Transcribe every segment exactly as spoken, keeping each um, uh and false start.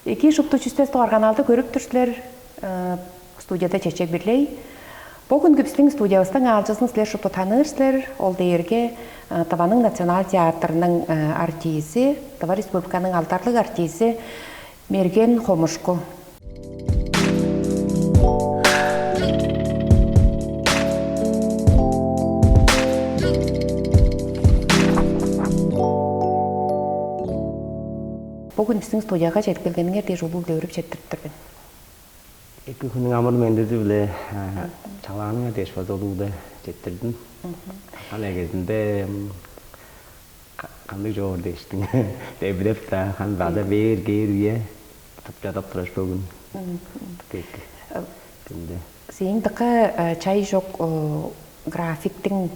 Эки, шупту чүстес дугаар каналды көрүп тур силер. Э, студияда Чечек Бирлей. Бо хүнгү бистиң студиявыстың аалчызын силер шупту таныыр силер. Ол дээрге э, Тываның национал театрының э, артизи, Тыва Республиканың алдарлыг артизи Мерген Хомушку. Бүгүн биздин студияга чедип келгениңер дээш улуу-биле өөрүп четтирип тур мен. Эки хүнүң амыр мендизи-биле чалааныңар дээш база улуу-биле четтирдим. Ам эгезинде кандыг чоор дээштиң, дебилеп-даа, хан база бээр кээр үе тып чадап тураш бөгүн. Эки. Күндө. Сээң дыка чай чок графиктиң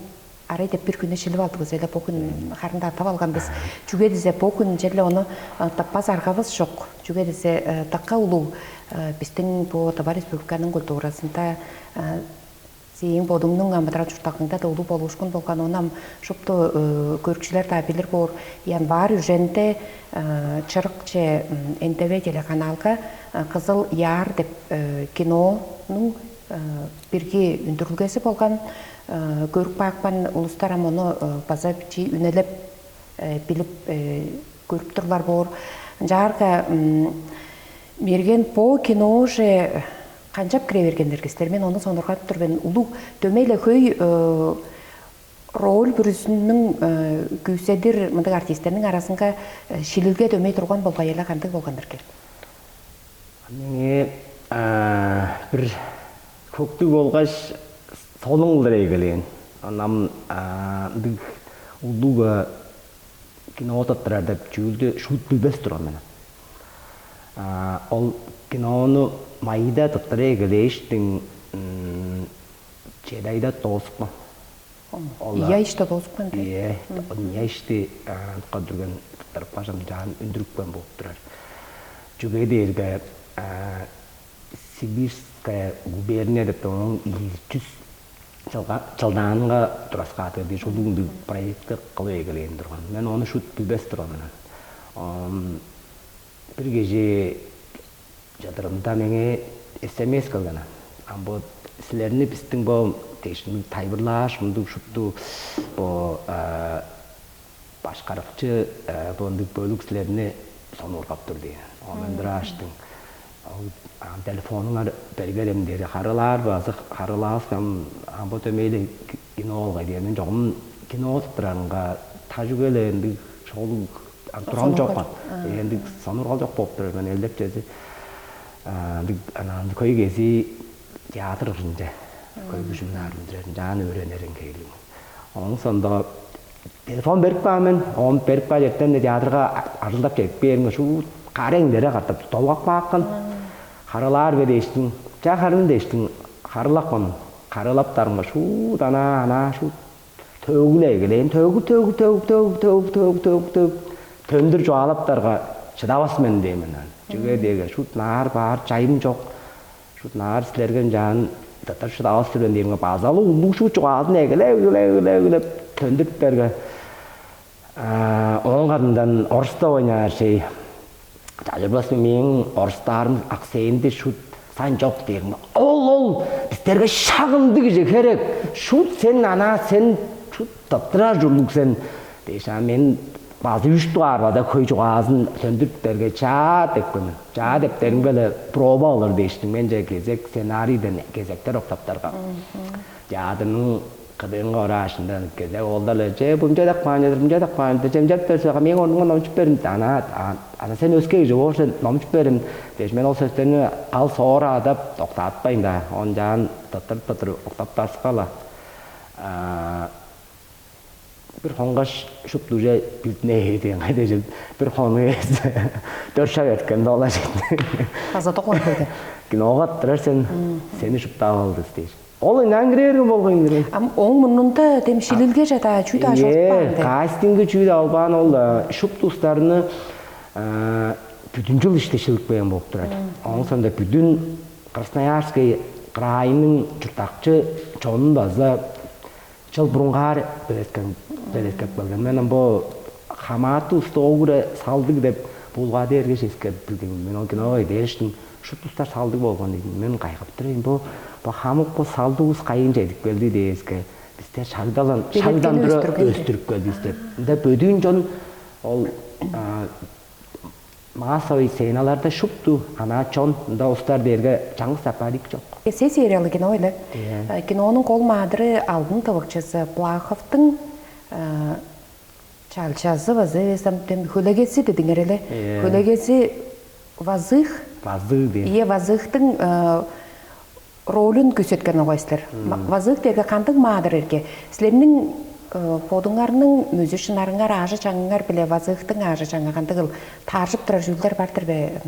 арай деп бир күнү шилип алдывыс эле, бо күн харын-даа тып алган бис. Чүге дизе бо күн черле ону тыппас аргавыс чок. Чүге дизе дыка улуу биздин бо Тыва Республиканын культуразында сээң бодуңнуң амыдырал чуртталгаңда да улуу болуушкун болган, ону ам шупту көрүкчүлер-даа билир боор. Январь үженде чырыкче Н Т В телеканалга Кызыл яар деп кинонуң бирги үндүрүлгези болган. Көрүп каапкан улустар ам ону база бичии үнелеп билип көрүп турлар боор. Ынчаарга Мерген, бо киноже канчап кире бергеннер силер? Мен ону сонургадып тур мен. Улуг дөмей-ле хөй роль бүрүзүнүң күүседир мындыг артисттерниң аразынга шилилге дөмей турган болбай эле, кандыг болган эрге? Меңээ бир көктүг болгаш солуң кылдыр эгелээн. Анам ындыг улуг кино тыттырар деп чүүлдү шуут билбес турган мен. Ол кинону майда тыттыра эгелээштиң, чеди айда доозупкан. Ол Ийе, иште доозупкан де. Ие, ия ишти кадырган тырып бажам жаан үндүрүпкен болуп турар. Чүге дээрге Сибирская губерния деп оның ийи чүс чылдаанга тураскаатыр дээш улуг ындыг проектти кылып эгелээн турган. Мен ону шут билбес турган мен. Бир кижи чадырымда меңээ С М С келген. Ам бо силерни бистиң бо дээшин тайбырлааш, мындыг шупту бо башкарыкчы бо ындыг бөлүк силерни сонуургап тур дээн. Оон мен бир ааштың. Ол телефонуңар бергерем дээри харылаар база харылааскам ам бо дөмейле кино болгай дээм. Мен чогум кино тыттырарынга тажугеле ындыг шоолуг турам чоккан. Ындыг сонуургал чок болуп турар мен элдеп чези. Ындыг анан көй кези театр кырынче көй күжүм наарымчырарын жаан өөренерин кейлиг. Оон сондо телефон берип каан мен. Оон берип каан эртен театрга ажылдап чедип кээрим шуут карең дере катап долгап каапкан. Харылаар бе дээштиң, чаа харын дээштиң, харылапкан. Харылаптарымга шуут анаа анаа шуут төгүл эгелээн төгүп төгүп төгүп төгүп төгүп төгүп төгүп төгүп төндүр чугаалаптарга шыдавас мен дээн мен. Чүге дээрге шут наар баар чайым чок. Шут наар силерге ынчаан тыттыр шыдавас силер мен дээринге базалы улуг шут чугаазын эгелеп эгелеп эгелеп эгелеп төндүрүптерге ооң кадындан орустап ойнаар чей. Чажырбас мээң орустаарым аксээнди шут сан чок дээринге ол ол бистерге шак ындыг кижи херек. Шут сен анаа сен шут тыптырар ужурлуг сен дээш а мен база үш дугаар база хөй чугаазын сөндүрүптерге чаа деп көмүн. Чаа дептеримге эле проба олур дээштиң менче кезек сценарийден кезектер октаптарга. Театрның кыдыынга ораашында кезек оолдар эле же бумча деп каан чедир, бумча деп каан чедир, чемчеп берсе мээң орнуңга номчуп берим. Ана ана сен өске кижи боор сен номчуп берим дээш мен ол сөстерни ал соора адап октаатпайн да он жаан тыттырып тыттырып октаптарскала. Бир хонгаш шуптуже билдинээр деген кайда чүл бир хону эс дөрт шак эрткен дола жетти. Аза токон келген. Киного аттырар сен сени шуптап алды дээш. Ол ынчан кире берген болган кирей. Ам оң мурнунда дем шилилге жада чүй да жок баан де. Кастинги чүй да албаан ол шупту устарны бүтүнчүл иште шилип каан болуп турар. Оң сонда бүтүн Красноярский крайның чурттакчы чонун база чыл бурунгаар белеткеп келген. Мен бо хамааты уста огура салдыг деп Булга дээрге эскерип билдим. Мен ол киного дээштим, шут устар салдыг болган дедим. Мен кайгап тур эйн. Бо бо хамык бо салдыг ус кайын чедип келди дээске, бисте шагдалан шагдан тура өстүрүп келдибиз деп. Мында бөдүүн чон ол массовый сценаларда шупту ана чон мында устар дээрге чаңгыс апарик жок. Эсей сериалы кино эле. Кинонун кол маадыры алдын тывыкчызы Плаховдун чалчазы база эвес ам дем хөлегези дедиңер эле. Хөлегези вазых. Вазык дейм. Ие вазыхтың ролюн күсеткен огой силер. Вазык дерге кандыг маадыр эрге? Силерниң бодуңарның музей шынарыңар аажы чаңыңар биле вазыхтың аажы чаңы кандыгыл тааржып турар чүүлдер бардыр бе?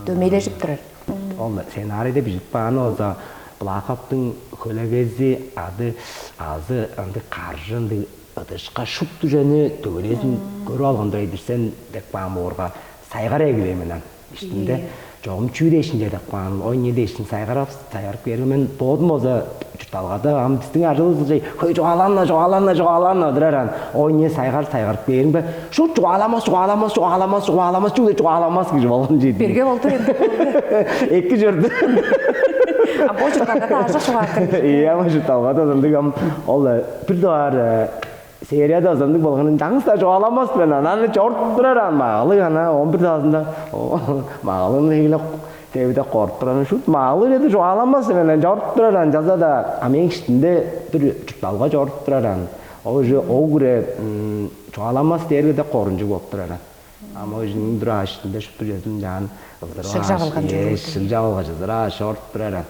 Дөмейлежип турар. Ол сценарийде бижип кааны болза, Булаковдуң хөлегези ады азы ындыг каржы ындыг ыдышка шупту чүвени төгерезин көрүп алган турай бирсен деп каан боорга сайгар эгилээ мен ан. Иштинде чогум чүү дээшин чедип каан, ой не дээшин сайгарап сайгарып кээрге мен боодум болза чуртталгада ам биздин ажылыбыз ылчай хөй чугааланна чугааланна чугааланна одурар ан. Ой не сайгар сайгарып кээримге шут чугааламас чугааламас чугааламас чугааламас чүгле чугааламас кижи болгон чеди. Бирге болду эмди. Эки чорду. А бо чуртталгада ажык чугаалап. Ия ма чуртталгада ындыг ам ол бир дугаар серияда ызандыг болгонун жаңгыс-даа чугааламас мен ананы чорудуп турар ан магалыг ана он бир даазында магалыгны хейле дебиде коруп турар шут магалыг деди чугааламас мен чорудуп турар ан жаза-даа а мээң иштинде бир чуртталга чорудуп турар ан ол уже ол кире чугааламас дээрге-де корунчуг болуп турар ан ам ол ужунун бир аашында шупту чөзүн жаан ылдырып Шыгжап алган чорудуп турар. Шыгжап алган чыдыраа шорудуп турар ан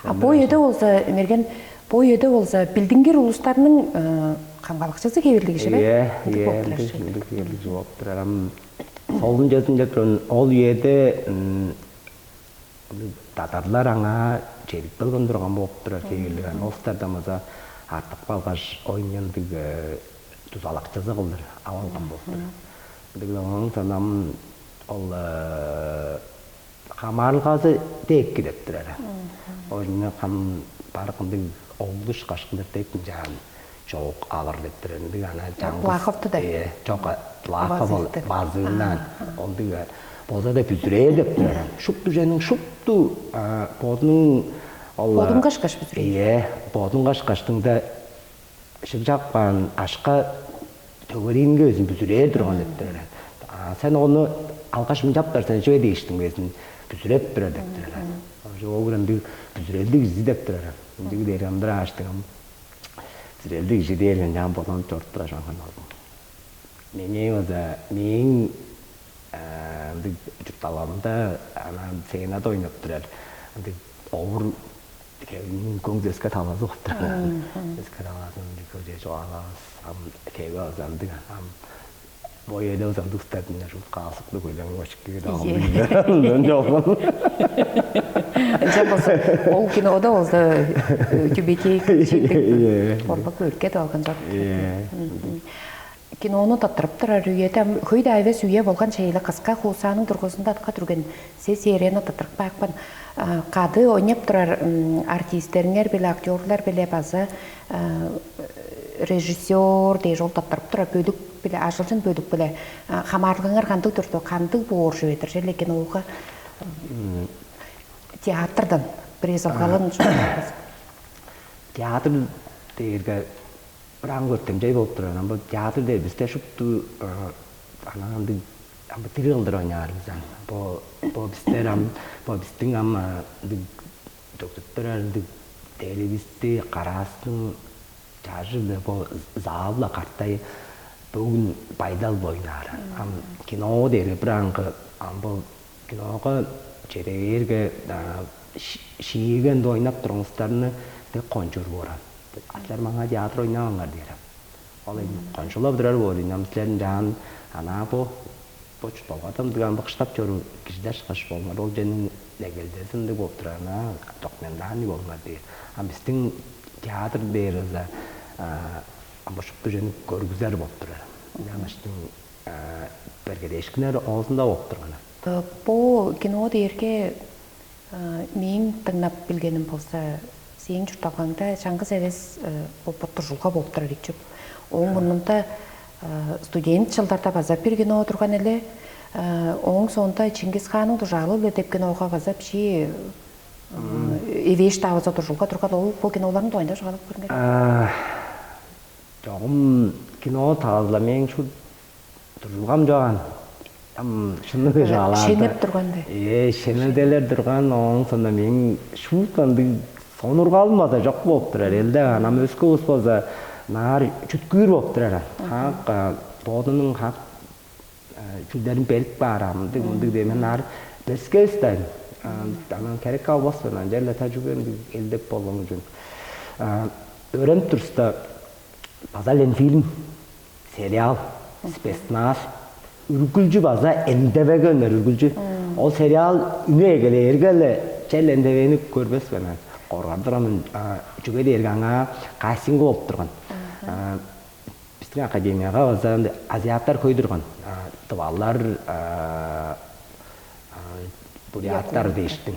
А бо үеде болза мерген бо үеде болза билдингир улустарның камгалакчысы кээбирлиги шиле. Ие, ие, ындыг киирлиг чугуп турар. Ам солун чөзүнче турган ол үеде татарлар аңаа чедип келген турган болуп турар кээрлиг. Ан ол устардан база артып калгаш, оюн ындыг дузалакчызы кылдыр ап алган болуп турар. Ындыг оон санам ол хамаарылгазы деэки деп турар. Оюнга кам бар кындыг оглуш кашкындар деп ынчаан чоок алыр деп турар. Ындыг ана жаңгыс Плаховту да. Э, чок Плахов ол Базыгды. Базыгынан ондуга болза да бүзүрээр деп турар. Шупту женин шупту бодунуң ол Бодуңгаш каш бүзүрээр. Э, бодуңгаш каштыңда шыгжап каан ашка төгеринге өзүн бүзүрээр турган деп турар. А сен ону алгаш мынчаптар сен чүве дээштиң безин бүзүреп турар деп турар. Ошо ол кыран бир бүзүрелдиг изи деп турар. Ындыг дээр амдыр ааштыгым. Бүзүрелдиг ижи дээр мен жаан бодонуп чоруп турар шаңган ордум. Меңээ база мээң ындыг чуртталгамда ана сценада ойноп турар. Ындыг овур көңзү өске талазы болуп турар. Өске талазын көже чугаалабыз. Ам кеге база ындыг ам бо эде база ындыг устар динер ут каасыктыг ойлаңып очуп кирип алган. Ынчан болза ол кинода болза тюбетейк чедик. Болбак өркет алган жок. Кинону таптырып турар үеде хөй-даа эвес үе болган чейли кыска хуусааның дургузунда атка түрген сес серияны таптырып каапкан. Кады ойнап турар артистериңер биле актерлар биле база режиссер дээш ол таптырып турар бөлүк биле ажылчын бөлүк биле хамаарлыгыңар кандыг турду, кандыг боор чүве-дир черле кинога театрдан бир эзалгалын театр дээрге Ыран көртемчей болуп турар. Ам бо театр дээр бисте шупту анаа ындыг ам бо дириг кылдыр ойнаарывыс ам. Бо бо бистер ам бо бистиң ам ындыг төгүтүп турар ындыг дээливисти караастың чажы бо заал-ла картай бөгүн байдал бойнаар. Ам кино дээрге бир аңгы ам бо киного чедээрге шииген ойнап туруңустарны бек кончуур бооран. Атлар маңаа театр ойнаваңар дээр. Ол эми кончулап турар боор ийин. Ам силерниң жаан анаа бо бо чутпалгада ындыг ам быкыштап чоруур кижилер ышкаш болуңар. Ол ченин негелдези ындыг болуп турар. Анаа документальный болуңар дээр. А бистиң театр дээр ыза ам бо шупту чени көргүзер болуп турар. Ынчан баштың бергедээшкиннер оозунда болуп турган. Бо кино дээрге мээң дыңнап билгеним болза, сээң чуртталгаңда чаңгыс эвес бо боттужулга болуп турар ийик чүп. Ооң мурнунда студент чылдарда база бир кино турган эле. Ооң соонда Чингис хаанның дужаалы-биле деп киного база бижи эвээш-даа болза дуржулга турган, ол бо киноларны дугайында чугаалап көрүңер. Чогум кино таазыла мээң шут дуржулгам чогаан. Ам шынны чугаалаарда, шенеп турган де. Э, шенелделер турган, ооң соонда мээң шуут ындыг сонургалым база чок болуп турар. Элде анам өске улус болза наар чүткүүр болуп турар. Хак бодунуң хак чүүлдерин берип каар, мындыг мындыг деп мен наар бескестайн. Анан керек албаспын, анча эле тажугенди элдеп болгон үчүн. Өөренип турста, база Ленфильм сериал, спецназ, үргүлчү база НТВ-ге өнер үргүлчү. Ол сериал үне эгелээрге эле чел НТВ-ни көрбес мен. Коргардыр аны, чүге дээрге аңаа кастинг болуп турган. Биздин академияга база азиаттар хөй турган. Тывалар, буряттар дээштиң.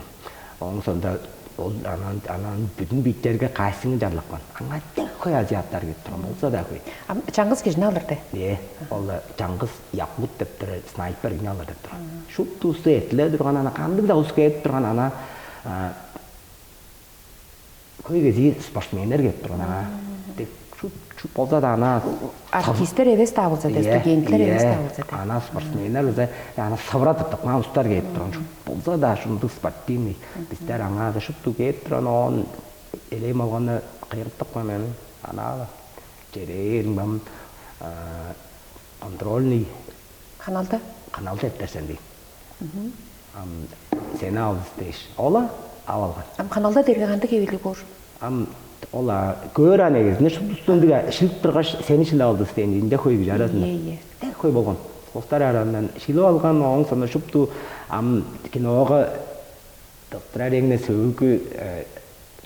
Ооң соонда ол анан анан бүдүн бийиктерге кастинг чарлапкан. Аңаа дег хөй азиаттар кирип турган болза да хөй. Ам чаңгыс кижини алыр де. Э, ол чаңгыс якут деп тур, снайпер кижини алыр деп турган. Шуптуусу эртиле турган, ана кандыг да ус кээп турган, ана хөй кезии спортсменнер кирип турган аңаа. Дег шут шут болза да ана артисттер эвес-даа болза да, студенттер эвес-даа болза да. Ана спортсменнер болза ана сывыра тыптык маан устар кээп турган шут болза да шундуг спортивный. Биздер аңаа шупту кээп турган оон элейим алганы кыйырыптыкман мени. Ана черээримгем контрольный Каналда? Каналда эптер сен дейм. Ам сени алыс дээш. Ола ап алган. Ам каналда дерге кандыг эвелиг боор? Ам ола көөр ан эгезинде шуптустундуга шилип тургаш сени шилип алды сен инде хой кижи арасында. Ие, ие. Дег хой болгон. Хостар арандан шилип алган оң соно шупту ам киноого доктор ареңне сөөгү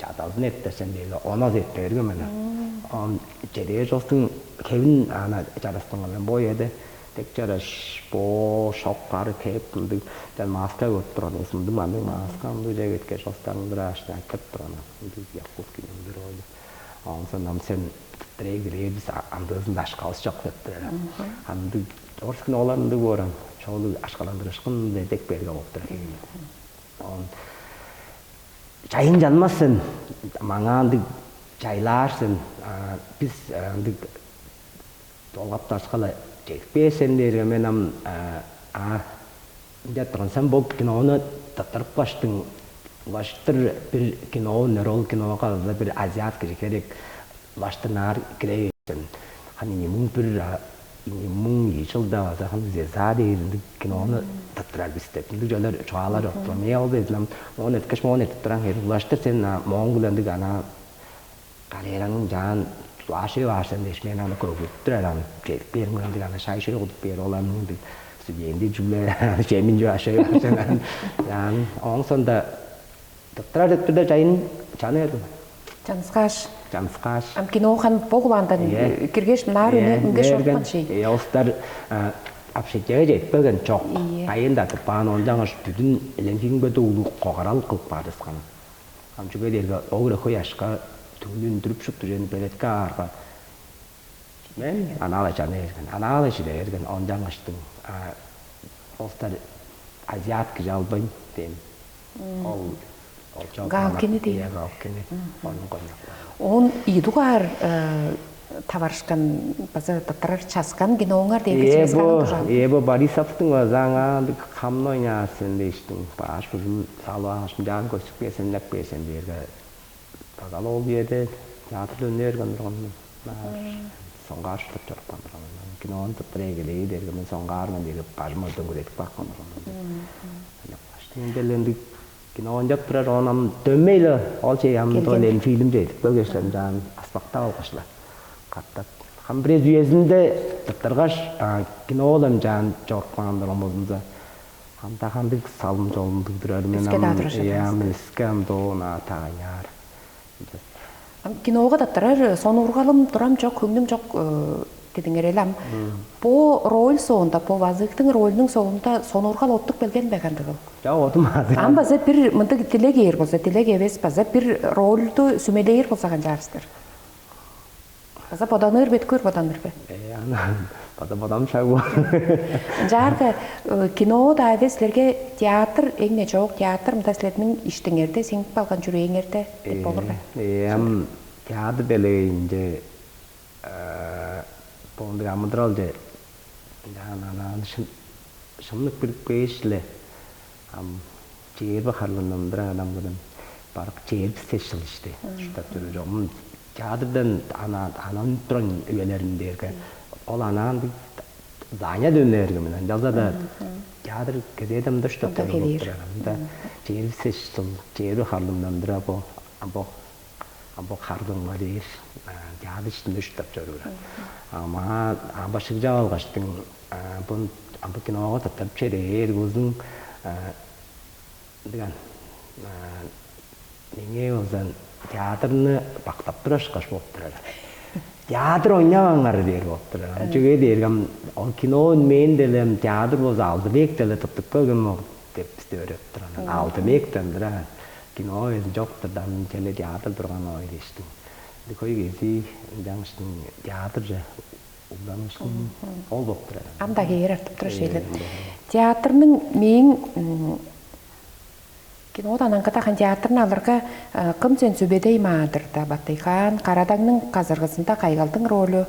чадалдын эптер сен дээли оноз эптер берген мен. Он чедээ жостун кебин ана жарастыңга мен бо эде Тек чараш бо шок кары кээп мындыг жан маска көрүп турган эвес мындыг мандыг маска мындыг жай кеткеш остаңдыр аашты айтып турган мындыг якутский мындыр ойлу. Оңсон ам сен тыттырай кирээр бис андыызын дашкалыс жок деп турар. Андыг орскин олар мындыг бооран чоолу ашкаландырышкын мындай эдек берге болуп турар. Он чайын жанмас сен маңаа ындыг чайлаар сен. Бис ындыг долгап-дашка-ла чедип кээр сен дээрге мен ам аа ынча турган сен бо киноону тырттырып каштың. Улаштыр бир кино үнер ол кинога база бир азиат кижи херек. Улаштыр наар кире берген. Ханы ийи муң бир ийи муң ийи чылда база ханы зеза дээр ындыг кинону тырттырар бис деп ындыг чөөлер чугаалар чок турган. Ээ ол дедилем оон эрткеш моон эртип туран херин улаштыр сен моон биле ындыг ана Карьераңның чаан аашыы баарсан дээш мен аны көгүрүп турар аны чедип бээримге ындыг аны шай шөй кудуп бээр ол аны ындыг студенти чүгле чемин чуашай баарсан аны ооң соонда тыптырар деп турда чайын чаны бердим. Чанскааш. Чанскааш. Ам кино хан бо кулаандан киргеш наар үнүнге шорткан шей. Остар общежитиеге жетпеген чок. Айын да тыппаан ондан аш бүдүн эленчигинге да улуг когарал кылып баар дескан. Ам чүге дээрге ол хире хөй ашка түңнү үндүрүп шупту чүвени белетке аарга мен анаала чана берген, анаала чиде берген, ончангыштың остар азиат кижи албайн дээн. Ол ол чогу Галкини дейм. Галкини. Онун койнак. Он ийи дугаар таварышкан база таптарар часкан кинооңар дээрге чимес каан дужан. Эбо Борисовтың база аңаа ындыг хамны ойнаар сен дээштиң. Баш бужун салып алгаш, мынчаан көстүп кээсен, ынчап кээсен дээрге база ол үеде театрда өнү берген турган мен. Соңгаар шыдап чорупкан турган мен. Киноону тыптыр эгелей дээрге мен соңгаарынан дээрге бажым ойдон күзедип каапкан турган мен. Ынчап каштым. Ынча эле ындыг кино ойнап турар, оон ам дөмей эле ол чей ам Келген. Дойлен фильм чей. Бөгешлер мынчаан аспактап алгаш-ла катап. Хам бирээзи үезинде тыптыргаш кино олам жаан чорупкан турган болзумза, анда кандыг салым чолумдуг турар мен Өске ам даа турар шыдавас. Ам өске ам доона тагыняар. Ам киного таптарар сонуургалым турам жок, көңнүм жок дедиңер эле ам. Бо роль соонда, бо вазыктың ролюнуң соонда сонуургал оттук белген бе кандыгыл? Жок, отум азыр. Ам база бир мындыг тилек ээр болза, тилек эвес база бир рольду сүмелээр болза канчаарыстыр? База боданыр бет көр боданыр бе? Э, аны Ада бодам шаг бо. Ынчаарга кино-даа эвес, силерге театр эң-не чоок, театр мында силерниң иштиңерде, сиңип калган чүрээңерде деп болур бе? Эм театр делегейинче бондуг амыдыралче ынчаан анаан шымнык билип кээш-ле ам чээрби харлыындан ындыран адам кылдым барык чээрби сес чыл ишти. Шуптап чоруур чогум театрдан ана ананып турган үелерим дээрге ол анаан дег заня дөмнээрге мен ынчалза-даа театр кезээде мында шуптап Мында чоруур болуп келир. Турар. Мында чээрби сес чыл чээрби харлыындан ындыра бо амбо амбо харлыынга дээр театр иштинде шуптап чоруур. Ама амба шыгжап алгаштың бун амбы киного тыртып черээр узун дыган меңээ болзан театрны бактап турашкаш болуп турар. Театр ойнаваңар дээр болуп турар. Ам чүге дээрге ам ол кино үнмээн деле ам театр болза алды век деле тыптып келген могут деп бисти өөредип турган. Алды вектен бир кино безин жоктур да ам черле театр турган ой дээштиң. Ынча хөй кезии ынчангыштың театрже угланыышкын ол болуп турар. Ам да кээр артып тура шейлер. Театрның мээң кинодан аңгыда хан театрын алырга кым сен сүбедей маадырда Батыйхан Карадаңның казыргызында кайгалдың ролю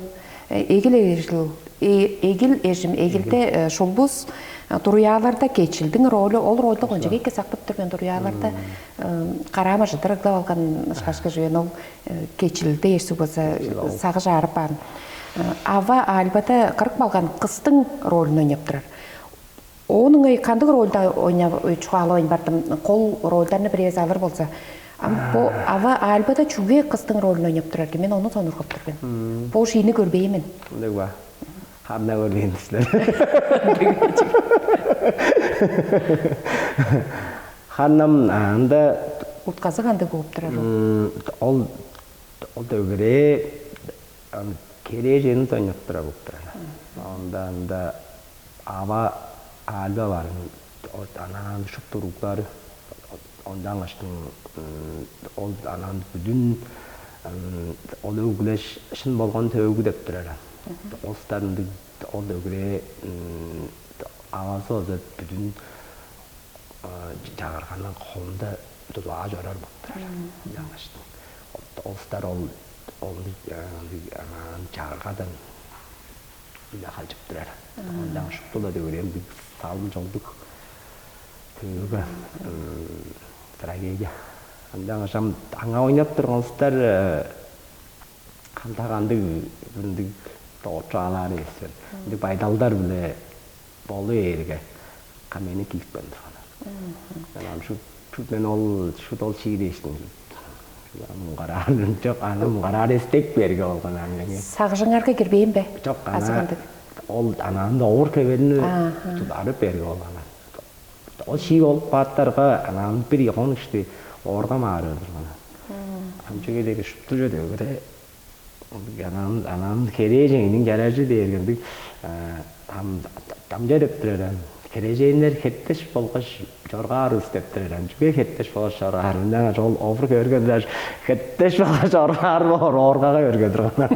эгил эжил эгил эжим эгилде шулбус туруяаларда кечилдиң ролю ол ролду кончуг эки сактып тур мен туруяаларда караама жыдыр ыглап алган ышкаш кижи мен ол кечилде эсиг болза сагыш аарып каан ава альбада кырып калган кыстың ролун ойноп турар. Оон ыңай кандыг рольда ойнап чугаалавайн бардым? Кол рольдарны бирээзи алыр болза, ам бо ава Альбада чүге кыстың ролун ойнап турар экен? Мен ону сонургап тур мен. Бо шиини көрбээн мен. Ындыг ба? Ханна көрбээн силер. Ханнам анда Утказы кандыг болуп турар ол? Ол ол дөгүрээ аны керээжени тойнап турар болуп турар. Онда анда ава аалба барын анаан шуптуруглар ондан каштың ол анаан бүдүн ол өгүлеш шын болгон төөгү деп турар. Ол старындыг ол өгүрээ авазы болза бүдүн чагырганның холунда дулаа чорар болуп турар. Ынчангаш олустар ол ол чагыргадан үле халчып турар. Ондан шупту-ла дөгеремдиг салым чолдуг төөгү трагедия. Ынчангаш ам аңаа ойнап турган улустар кандыг андыг ындыг доочу алаан эвес. Ындыг байдалдар биле болу ээрге камени киип каан турган. Мен ам шут шут мен ол шут ол чии дээштим. Муңгараар жок аны муңгараар эстек берге болган ам меңе. Сагыжыңарга кирбээн бе? Жок ана Азыгындыг. Ол анаанда овур кебелини Ааха. Тударып берге болган. Ол шии болуп кааттарга анаан бир ягон ишти ооргам аарыыр турган. Ам чүге деге шупту чөдөөгүре Анан анан херээжеңиниң чаражы дээрге ындыг ам дамча деп турар ам. Херээженнер хеттеш болгаш чоргаарывыс деп турар ам. Чүге хеттеш болгаш чоргаар? Ынчангаш ол овур көргенде хеттеш болгаш чоргаар боор ооргага берген турган.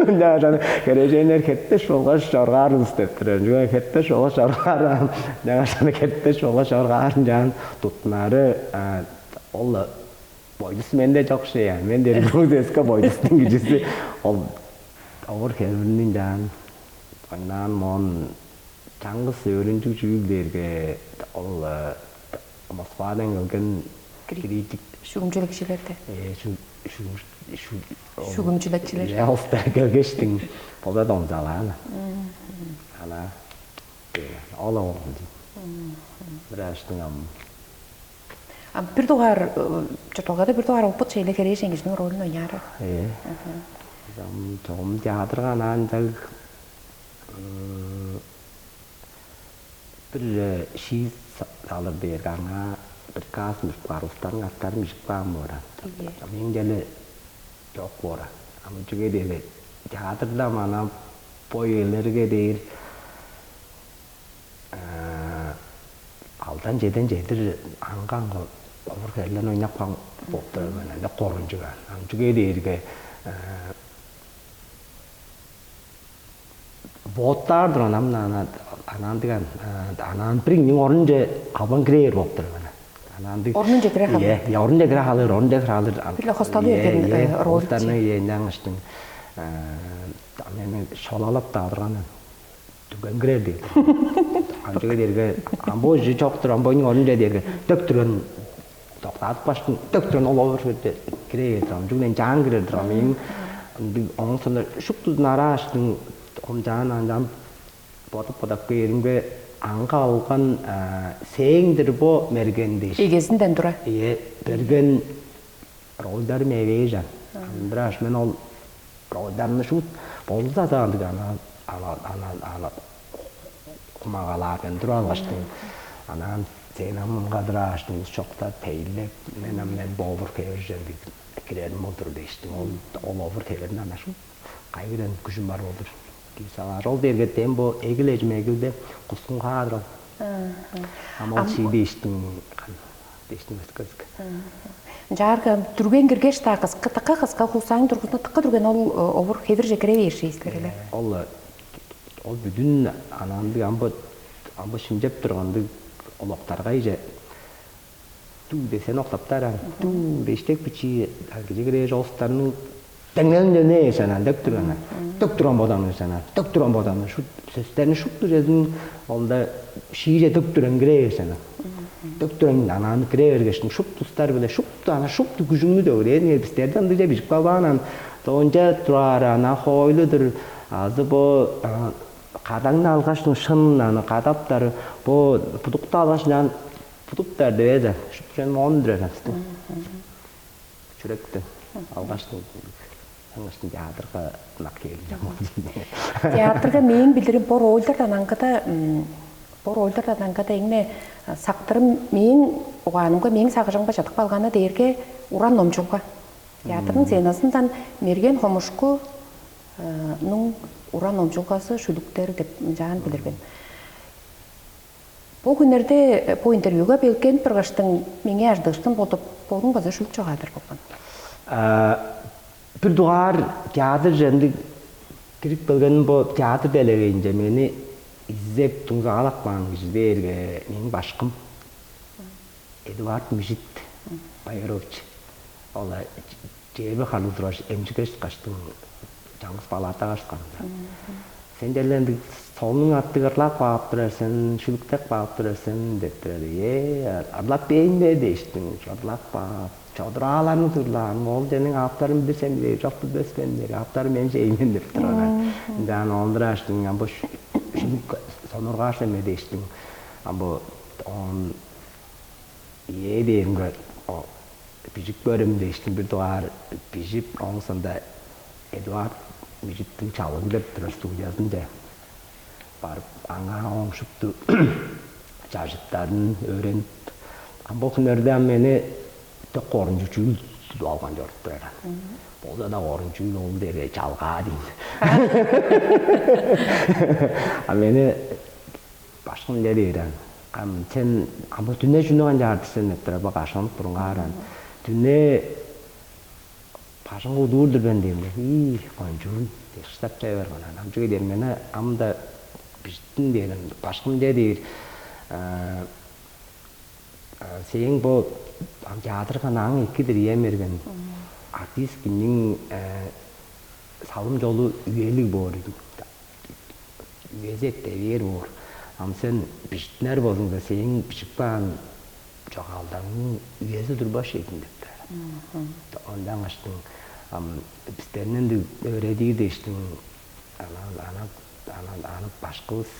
Ынчангаш херээженнер хеттеш болгаш чоргаарывыс деп турар. Чүге хеттеш болгаш чоргаар? Ынчангаш хеттеш болгаш чоргаар ынчаан туттунары ол Бойдус менде чок шея. Мен дери Грузияска бойдустуң кижиси. Ол овур хевирниң даан ойнаан моон чаңгыс өөрүнчүг чүүл дээрге ол Москвадан келген критик шүгүмчүлүкчүлерде. Шүгүмчүлүкчүлер. Алста келгештиң бода донзалаана. Ана ол ол. Бир аштың ам А бир дугаар чотолгада бир дугаар опыт шейле херээжен кижиниң ролун ойнаары. Э. Ам чогум театрга анаан чаг бир шиис алыр бээрге аңаа бир каас мижип каар устарның аттарын мижип каан боор. Ийе. Мээң деле чок боор. Ам чүге дээрге театрда мана бо үелерге дээр алдан чеден чедир аңгы-аңгы овур херлен ойнап каан болуп турар мен анда корунчуг ан. Ам чүге дээрге Боттаар турган ам анаан диган анаан бир иңниң орунче албан кирээр болуп турар ана. Анаан диг Орнунче кире халыыр. Иә, орунче кире халыыр, орунче кире халыыр. Бир-ле хосталып эрген роль. Остарны, иә, наңыштың мени шолалап да алырган. Дүнген кирер дейт. Амчыга дерге амбо жи чоктур, амбойнуң орунче дерге дөктүрген токтадып баштың, дөктүрген ол овур кире турам. Чүглен жаан кирер турам. Эң оң сонда шуптузун арааштың омчаан анчаан бодуп-бодап кээримге аңга алган сээңдир бо мерген дээш. Эгезинден тура. Ие, берген ролдарым эвээжан. Андырааш мен ол ролдарны шуут болза да андыг ана ана ана ана кумагалаар мен туруп алгаштың. Анаан сен амгадырааштың ус чокта тейлеп, мен ам мен бовур хевержен кирерим болдур дээштиң. Ол ол овур хеверин ана шуут кайгыдан күжүм бар болдур. Киир салаар ол дээрге дем бо эгил эжим эгилде кускун каадыр ол. Ам ол чии дээштиң дээштиң өскөзүк. Ынчаарга дүрген киргеш-даа кыска, тыка кыска хуусааң тургузунда тыка дүрген ол овур хевирже кире бээр шээстер эле. Ол ол бүдүн анаандыг амбы амбы шимчеп тургандыг олоктарга ийже дуу десен октаптар ан дуу дештек бичии кижи кирээш олустарның деңнелинче не санаан деп турган. Төк турган бодаан санаан төк турган бодаан шу сөстерни шупту чедин онда шииже төк туран кирээ санаан. Төк туран анааны кире бергештиң шупту устар биле шупту ана шупту күжүңнү дөгүрээр бистерди ындыже бижип калбаан ан доонча тураар ана хоойлудур азы бо кадаңны алгаш шын аны кадаптар бо будукту алгаш ынчаан будуптар дивезе шупту чон моон билер астың. Чүректен алгаш аңгыштың театрга ынак кээли жаман. Театрга мээң билирим бо рольдардан аңгыда бо рольдардан аңгыда эңне сактырым мээң угаанымга мээң сагыжымга чадып калганы дээрге уран номчулга. Театрдың сценасындан мерген хомушку нуң уран номчулгасы шүлүктер деп ынчаан билирбин. Бо хүннерде бо интервьюга белгенип тургаштың меңээ ажыдыыштын болуп, бодуң база шүлүк чогаадыр болган. Бир дугаар театр ындыг кирип келгеним бо театр делегейинче мени изеп туңзаалап каан кижи дээрге мээң башкым Эдуард Мижит Байырович. Ол чээрби харлыг тургаш эмчиге чыткаштың чаңгыс палатага чытканымда. Сен деле ындыг солунуң аттыг ырлап каап турар сен, шүлүктеп каап турар сен деп турар. Ээ, ырлап бээйн бе дээштиң, ырлап каап, чодурааларны турлаан, ол сениң ааптарын билир сен бе, чок билбес мен дээр, ааптары мен чеймен деп турар. Ынчаан ондураштың, ам бо шүлүк сонургаш эме дээштиң, ам бо оон Ийе дээримге бижип көрем дээштим бир дугаар бижип, оон соонда Эдуард Мижиттиң чалыгы деп турар студиязынче барып, аңаа ооң шупту чажыттарын өөренип, ам бо хүннерде ам мени дыка корунчуг чүүл тудуп алган чоруп турар. Болза-даа корунчуг ол дээрге чалгаа дейн. А мени Башкым, ынча дээр аан. Ам сен ам бо дүне чүнү канчаар дисен деп турар, бо кашыланып бурунгаар аан. Дүне бажыңга удуур-дур мен дээн-дир. Ий, кончуун, дешиштап чай барган аан. Ам чүге дээр мен ам-да бижиттим дээр аан. Башкым, ынча дээр. Сээң бо ам театрга наң экидир ием берген. Артист кимниң салым чолу үелиг боор ийик. Үези эттевээр боор. Ам сен бижиттинер болзуңза, сээң бижип каан чогаалдарыңның үези турбас ийик деп турар. Ондан каштың ам бистерни ындыг өөредир дээштиң, ана ана ана аны башкывыс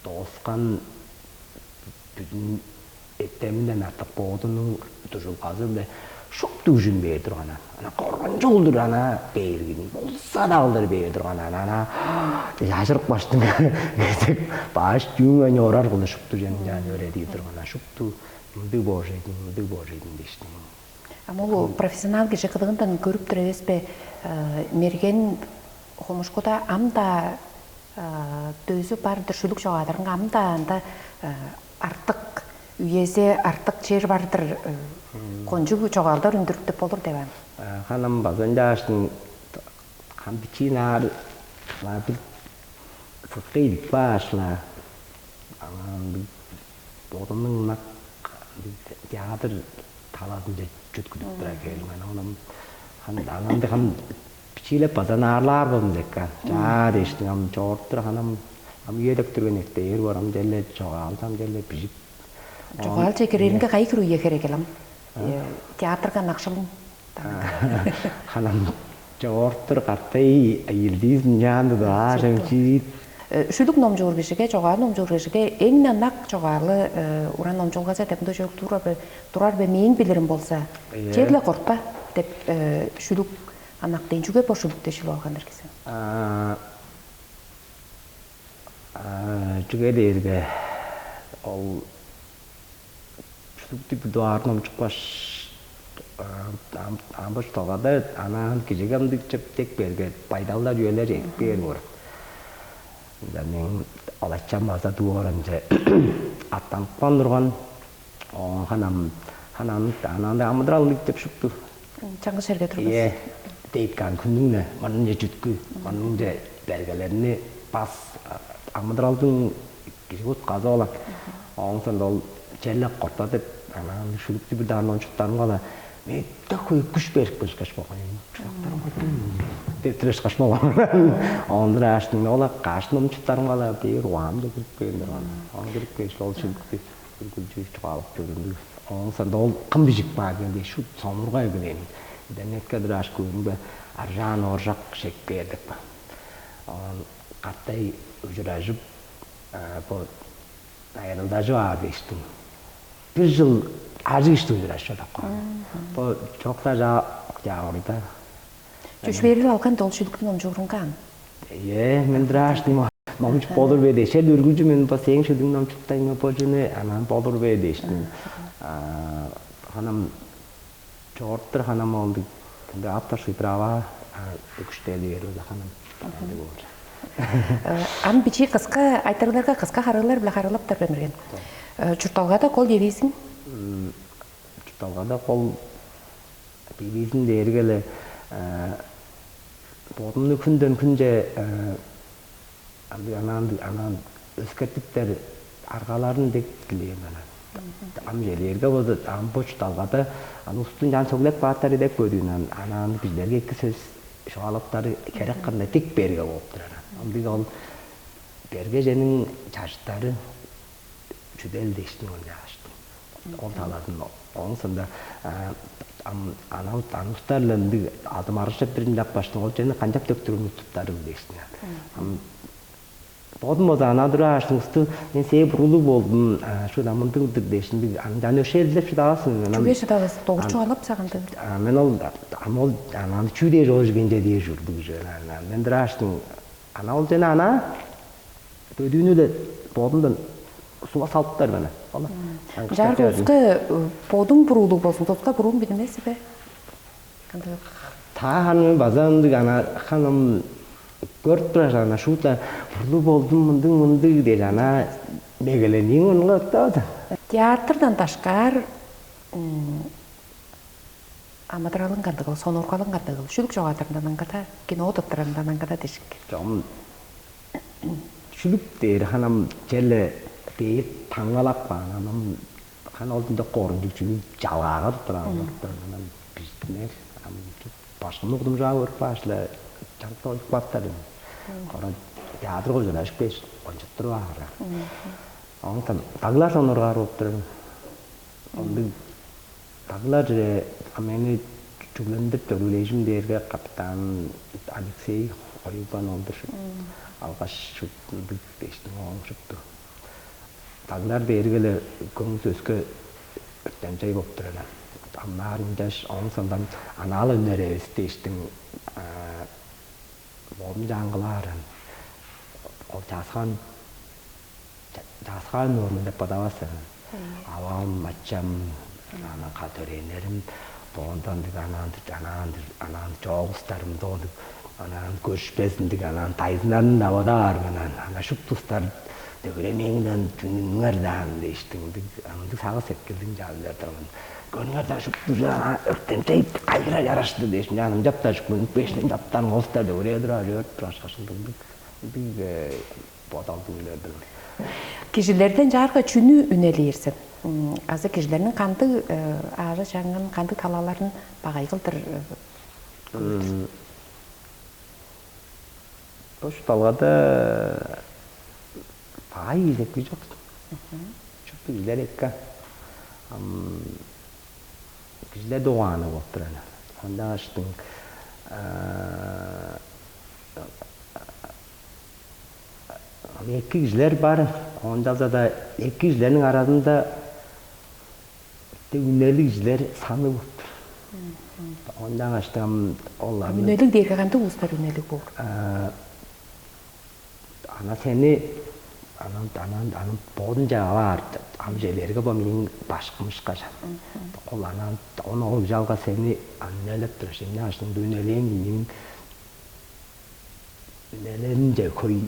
дооскан бүдүн эртеминден артык боодунуң дужулгазы-биле шупту үжүн бээр турган ана. Ана коргунчугулдур ана бээргин болза-даа кылдыр бээр турган ана. Ана ажырык баштың кезек баш чүүң оорар кылдыр шупту чемчаан өөредип турган ана. Шупту мындыг боожейдиң, мындыг боожейдиң дээштиң. Ам ол профессионал кижи кыдыындан көрүп тур эвеспе, мерген хомушкуда ам-даа дөзү бар-дыр, шүлүк чогаадырынга ам-даа анда артык үезе артык чер бар-дыр, кончуг чогаалдар үндүрүп деп болур деп ам. Ханам база ынчааштың кам бичиин аар бир Сыткы илип кааш-ла, аңаа ындыг бодумнуң ынак театр талазынче чүткүдүп турар кээрим. Ана онум хан ана ындыг хан бичиилеп база наарлаар болдум декка. Чаа дээштиң ам чоортур ханам ам үедек түрген эртээр боор ам черле чогаалчам черле бижип. Чогаалче киреринге кайы хире үе херек элем? Театрга накшылын. Ханам чоортур каттай илдиизин чаанды даа чемчиит. Шүлүк номчуур кижиге, чогаал номчуур кижиге эң нанак чогаалы уран номчулгаза деп мындай чөк турар бе турар бе мээң билирим болза, черле кортпа деп шүлүк анак дейн чүге бо шүлүк дешил алган эргисен. Чүге дээрге ол шүлүктү бир дугаар номчукпаш амбыш тогада анаан кижиге ындыг чыптек берге байдалдар үелер чедип бээр боор. Ында мен алачам база дуу оранче аттанып каан турган оон ханам ханам анаанда амыдырал ындыг деп шупту. Чаңгыс черге турган. Ийе, дейт каан күнүң-не мынче чүткү, мынче бергелерни бас амыдыралдың кижи утказы болот. Оон соонда ол черле корта деп анаа шүлүктү бир даан ончуктарым кала мээте хөй күш берип кылышкаш болган. Чурактарым деп тилешкаш болган. Ондур ааштың ола каашын ончуктарым кала бээр уаам деп кирип каан турган. Ону кирип кээш ол шүлүктү үргүлчү чугаалап көрүндү. Оон соонда ол кым бижип каар дей шу сонурга эгелээн. Интернетке дырааш көөрүмге аржаан ооржак шекпээр деп. Оон каттай ужуражып бо Айрылдажып аар дээштиң. Бир чыл ажыг ишти ужурашчы деп каан. Бо чокта жаа октябрьда. Чөшпээрил алган долчулуктун омчуурунгаан. Ээ, мен драашным. Могуч болур бе дээш, эл үргүлчү мен бо сээң шүдүң номчуктайын бо жуну анан болур бе дээштим. Ханам чогуруптур ханам ол ынды авторский права күчтели берип ханам ынды болур. Ам бичи кыска айтырларга кыска харыылар биле харыылаптар бермерген. Чуртталгада кол девизиң? Чуртталгада кол девизин дээрге эле бодумну күндөн күнче андыг анаан анаан өскертиптер аргаларын дег дилээн анан. Ам желээрге болза ам бо чуртталгада аны устун чаан сөглеп кааттар деп көрүүн ан анаан бижилерге эки сөс чугаалаптары херек кандай тик берге болуп турар. Ындыг ол бергежениң чажыттары чүдел дээштиң ол чааштың. Ол талаазын оң сонда ам анал анустар-ла ындыг алдым арышып бир ынчап баштың ол чене канчап төктүрүп туттарыл дээштиң. Ам Бодум болза ана тура аштыңысты мен сээ бурулуг болдум. Шуут амындыг-дыр дээшиндиг аны жаны өшээлдеп шыдавасын. Чүге шыдавас? Догур чугаалап сагындыг. Мен ол ам ол аны чүү дээш ол жигенче дээш ужурдуг уже. Мен дырааштың ана ол жана ана дөдүүнү-ле бодундан суга салыптар мени. Ол Жар куска бодуң бурулуг болсун, куска бурууң билмеси бе? Кандыгы? Та ханымын база ындыг ана ханым көрүп турар ана шуутла бурлуг болдум мындыг мындыг дээр ана мегелениң онуга ыктавады. Театрдан дашкаар амыдыралың кандыгыл, сонургалың кандыгыл, шүлүк чогаадарындан аңгада, кино тыптырарындан аңгада дижик. Чом шүлүк дээр ханам черле бээр таңгалап каан анам хан ол динде корунчуг чүнү жалгааган турар анам бижиттинер. Башкымны кудумчуга көрүп кааш-ла чанып тоожуп каптар. Кора театр кожуун ашып кээш ончуттуруп аарар. Оон таглар сонургаар болуп турар. Ондуг таглар чүре мени чүглендирип төрүүлээжим дээрге капитан Алексей Оюбан олдур. Алгаш шуптундуг дээштиң оон шупту. Таглар дээрге эле көңүл сөскө өртемчей болуп турар. Амнаар ынчаш оон сондан анаал өнер эвес дээштиң Бодум чаңгылаарын ол чааскаан чааскаан нуурун деп бодавас. Авам, ачам, анан кадыренерим боондан анаан анаан анаан чоогустарым доодуп анаан көрүшпезиндиг анаан дайзынарын абадаар менен ана шуптустар дөгүремээңден түнүңер даан дээштиңдиг ындыг сагыс эткилдиң чаалынчар турган көрүңер даан шуптузу өртемчей кайгыра жарашты дээш мен ынчаптажык мүнүп бештен чаптан оста дөгүрээ турар өөрүп турашкаш ындыг ындыг бодалдыг үнелдиг. Кижилерден чаарга чүнү үнелээр сен? Азы кижилерниң кандыг аажы чаңын, кандыг талаларын багай кылдыр? Бо шупталгада багай кижи чок. Чүктү кижилер эки. Кижилер дугааны болуп турар. Ондан аштың эки кижилер бар. Ондаза да эки кижилерниң аразында үнелиг кижилер саны болуп тур. Ондан аштың ол Үнелиг дээрге кандыг улустар үнелиг боор? Ана сени анан анан анан боодунча алаар ам желерге бо мээң башкымышка. Ол анан ону ол жалга сени үнелеп тур. Эмне ашыңды үнелээн мээң үнелеринче хөй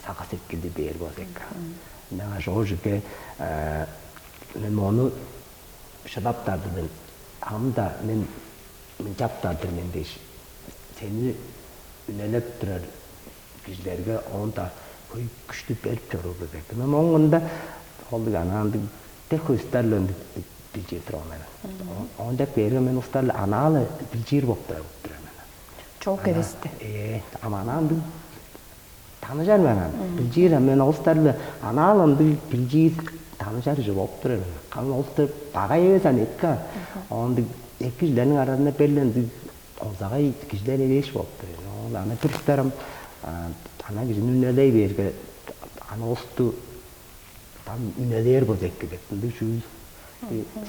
сагыш эткилди бээр болза экен. Ынчангаш ол жерге мен мону шыдаптар-дыр мен, ам-да мен мынчаптар-дыр мен дээш, сени үнелеп турар кижилерге оон-даа хөй күштү берип чоруур болза экен. Ам оңунда ол дег анаандыг дег хөстер-ле ындыг билчир турган мен. Оон деп кээрге мен устар-ла анаа-ла билчир болуп турар болуп турар мен. Чоок эвести. Э, ам анаандыг таныжар мен аны. Билчир ам мен улустар-биле анаал ындыг билчир таныжар уже болуп турар мен. Каны улустар багай эвес аны эки. Ондуг эки жилерниң аразында белен ындыг олзагай кижилер эвээш болуп турар. Ол аны бир улустар ам ана кижини үнелей бээрге аны улусту там үнелээр болза эки деп ындыг чүүл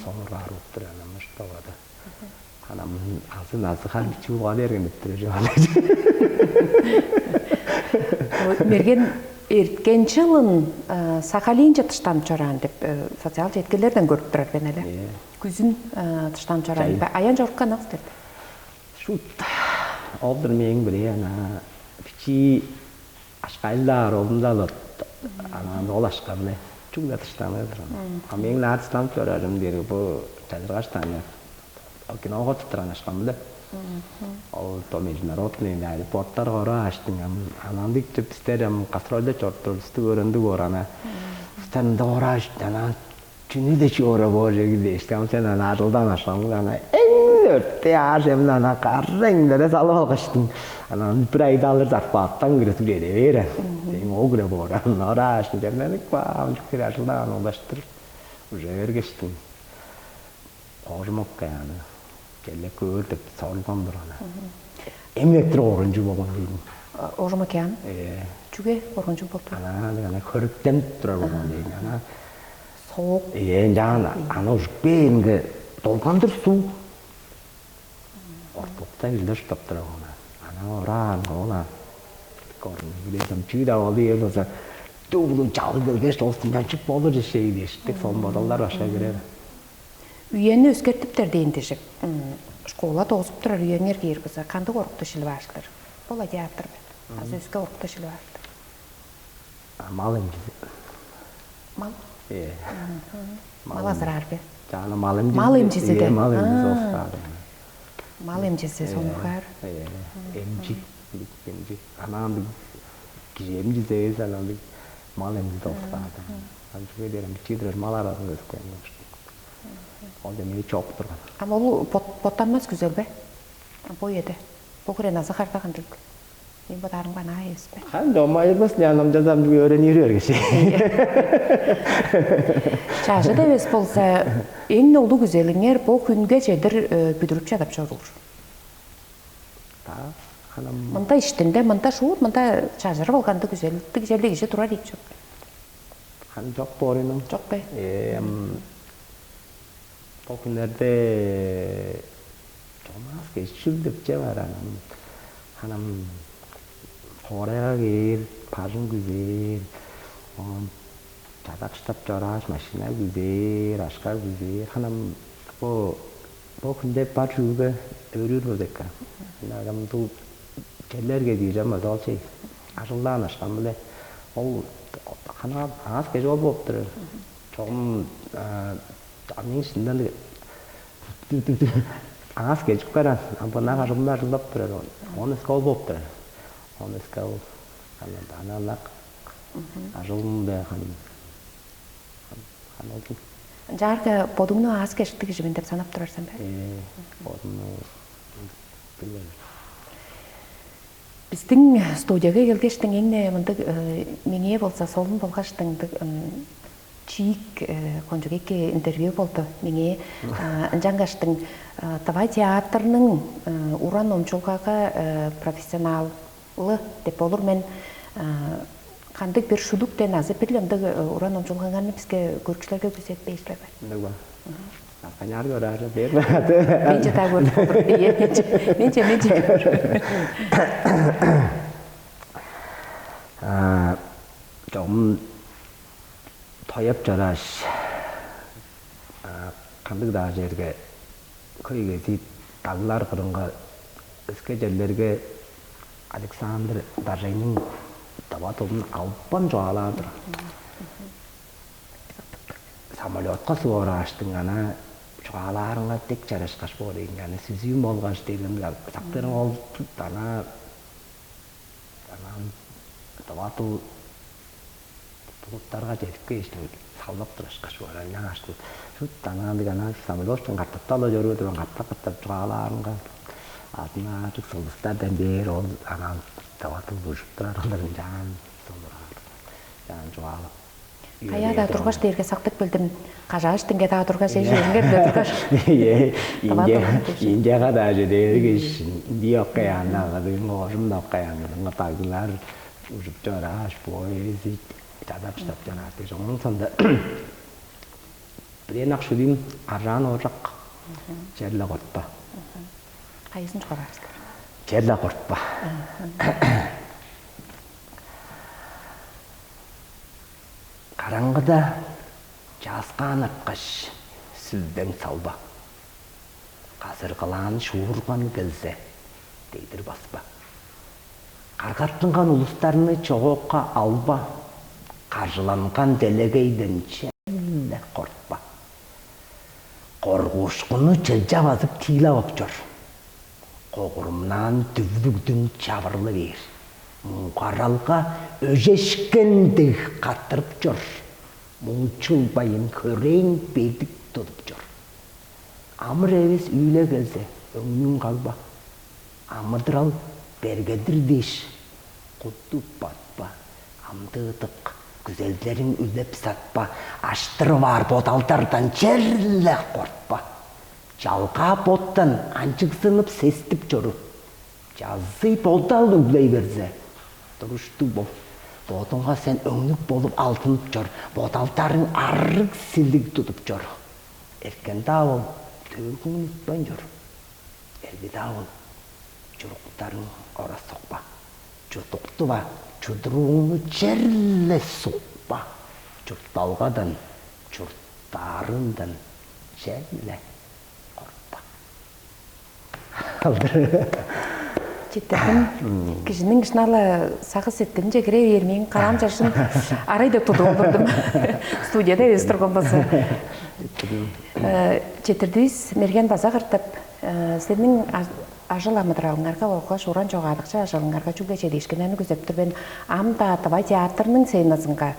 сонур баар болуп турар аны мыштовада. Анам азы назы хам чууга берген деп тур же. Мерген эрткен жылын Сахалинче тыштанып чораан деп социал четкилерден көрүп турар мен эле. Күзүн тыштанып чораан. Аян чорукка ынак силер. Шут. Олдур мээң биле ана бичи ашкайлаар олунда алат. Анан ол ашка биле чугула тыштанып турган. А мээң наадыстан чорарым дери бу чажыргаш таңы. Киного туттурган ашкам биле. Ол то международный аэропорттар кора аштың. Анан дикче бистер ам гастрольда чорттур бистик өрөндүк ор ана. Станда кора аштан чүнү-даа чуора боор чеги дээш, ам сен ана ажылдан ашкан ана эң өртте аар чемин ана карра эңдере салып алгаштың. Анан бир айда алыр зарплаттан кире сүреле бээр. Эң ол кире боор. Орааш чемненик баам чүкер ажылдан улаштыр уже бергештиң. Оожум оккаяны келе көөр деп сорулган турган. Эмнектир оорунчу болгон дейм. Оожум океан? Э. Чүге оорунчу болду? Ана ана хөрүктенип турар болгон дейм. Ана Соок. Э, жаан ана ужук бээринге долгандыр суу. Ортулукта килдер уштап турар болгон. Ана ораан оона. Корну билесем чүү да болду ел болса. Дуу чалы келгеш, достум чанчып болур жешей дээш. Тек сон бодалдар башка кирер. Үйени өскертиптер дейин дижик. Школа доозуп турар үйеңер киир база кандыг орукту шилип ааштыр? Ол театр бе? Азы өске орукту шилип ааштыр? Мал эмчизи. Мал? Э. Мал азыраар бе? Жана мал эмчизи. Мал эмчизи де. Мал эмчизи оскаады. Мал эмчизи сонукар. Э. Эмчи. Эмчи. Анаан кижи эмчизи эвес анаан мал эмчизи оскаады. Ам чүге дээрем чидирер мал аразын өскөн. Ол демеги чоп турган. Ам ол боттанмас күзел бе? Бо эде. Бо хире назы хардаган дег. Мен бодаарымга ынаа эвес бе? Хан домайбыс нянам жазам өөрөнүрү бергеш. Чажы да эвес болса, эң улуу күзелиңер бо хүнге чедир бүдүрүп чадап чоруур. Та ханам Мында иштинде, мында шуур, мында чажырып алганды күзелдиг желдиг кижи турар ийик чоп. Хан жок бооруйнуң. Жок бе? Эм Бо хүннерде чомаас кечил деп че бар анан ханам хоорайга кээр, бажың күзээр, оон чадак штап чорааш машина күзээр, ашка күзээр. Ханам бо бо хүнде бар чүүлге өөрүүр болза экен. Ынаагамдуу черлерге диижем база ол чей ажылдаан ашкан биле ол ханаа аас кежи ол болуп турар. Чогум Амиин шындан аас кежип караан, амбынаа ажылымда ажылдап турар ол. Он эске ол болуп турар. Он эске ол. Анан ынак Ажылым бе ханы ханы олдум. Ынчаарга бодуңну аас кештиг кижи мен деп санап турар сен бе? Э, бодумну билбейм. Биздиң студияга келгештиң эң-не мындыг меңээ болза солун болгаштың мындыг чиик кончуг эки интервью болду меңээ. Ынчангаштың тыва театрның уран номчулгага профессионалы деп болур мен. Кандыг бир шүлүктен азы бир ындыг уран номчулгаңарны биске көрүкчүлерге күзетпейсилер бе? Ындыг ба? Каняар көрөөрү бээр. Менче даа көрүп болур. Ие, менче, менче, менче. Чогум тояп чорааш, кандыг-даа черге хөй кезиит даглар кырынга, өске черлерге Александр Даржайның дава тылын албан чугаалаар турган. Самолетка суп орааштың ана чугаалаарынга дег чарашкаш боор ээн, аны сүзүүн болгаш дегин сактырың ол ана анан дава тыл булуттарга чедип кээштиң салып турашкаш боор. Ынчангаштың шут анаандыг ана самолеттан катап ала чоруур турган катап катап чугаалаарынга адын аажык сылдыстардан бээр ол анан дава тыл бужуп турар кылдыр ынчаан сонураар. Жаан чугаалап Каяа-даа тургаш дээрге сактып билдим. Кажааш динге-даа тургаш, эжиңер-даа тургаш. Ие, Дава инде турган кижи. Индияга даже дээргиш Индия океаннагы оожум океаннарынга баглар ужуп чорааш, поэзи чадап штап чорааш. Ошондон сонда бирен ак шүдүм аржаан ооржак черле кортпа. Кайызын чугаалаар силер? Черле кортпа. Караңгыда чааскаан арткаш, сүлдең салба. Казыргылаан шуурган келзе, дегдир баспа. Каргаттынган улустарны чоокка алба, каржыланган делегейден черле кортпа. Коргуушкунну чылча базып тиилеп ап чор. Когурумнаан дүвүрүгдүң чавырлы бээр. Муңгаралга өжешкен дег каттырып чор. Муңчулбайын хөрээн бедик тудуп чор. Амыр эвес үүле келзе, өңнүң калба. Амыдырал бергедир дээш, куттуп батпа, амдыыдык күзелдериң үлеп сатпа, аштырып аар бодалдардан черле кортпа. Чалгаа боттан анчыгзынып сестип чору. Чазый бодал үглей берзе, туруштуг бол. Бодуңга сен өңнүк болуп алдынып чор, бодалдарың арыг силиг тудуп чор. Эркен-даа бол, төөгүң үнүпкен чор. Эрги-даа бол, чуруктарың ора сокпа. Чудуктува, чудурууңну черле сукпа. Чуртталгадан, чурттаарындан черле кортпа. Алдыр. Четтирдим. Кижиниң шынала сагыс сеткилинче кире бээр мээң караам чаршын арай деп тудуп олурдум. Студияда эвес турган болза. Четтирдивис мерген база кыртып, силерниң ажыл амыдыралыңарга болгаш уран чогаадыкчы ажылыңарга чүгле чедиишкиннерни күзеп тур мен. Ам-даа Тывай театрының сценазынга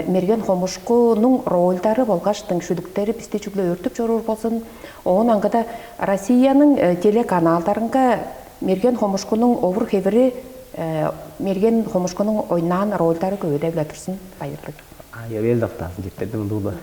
мерген хомушкунуң рольдары болгаштың шүдүктери бисти чүгле өөртүп чоруур болзун. Оон аңгыда Россияның телеканалдарынга мерген хомушкунуң овур хевири мерген хомушкунуң ойнаан рольдары көбүдеп-ле турзун. Байырлыг. Ай эвел доктаасын чептердим дуула.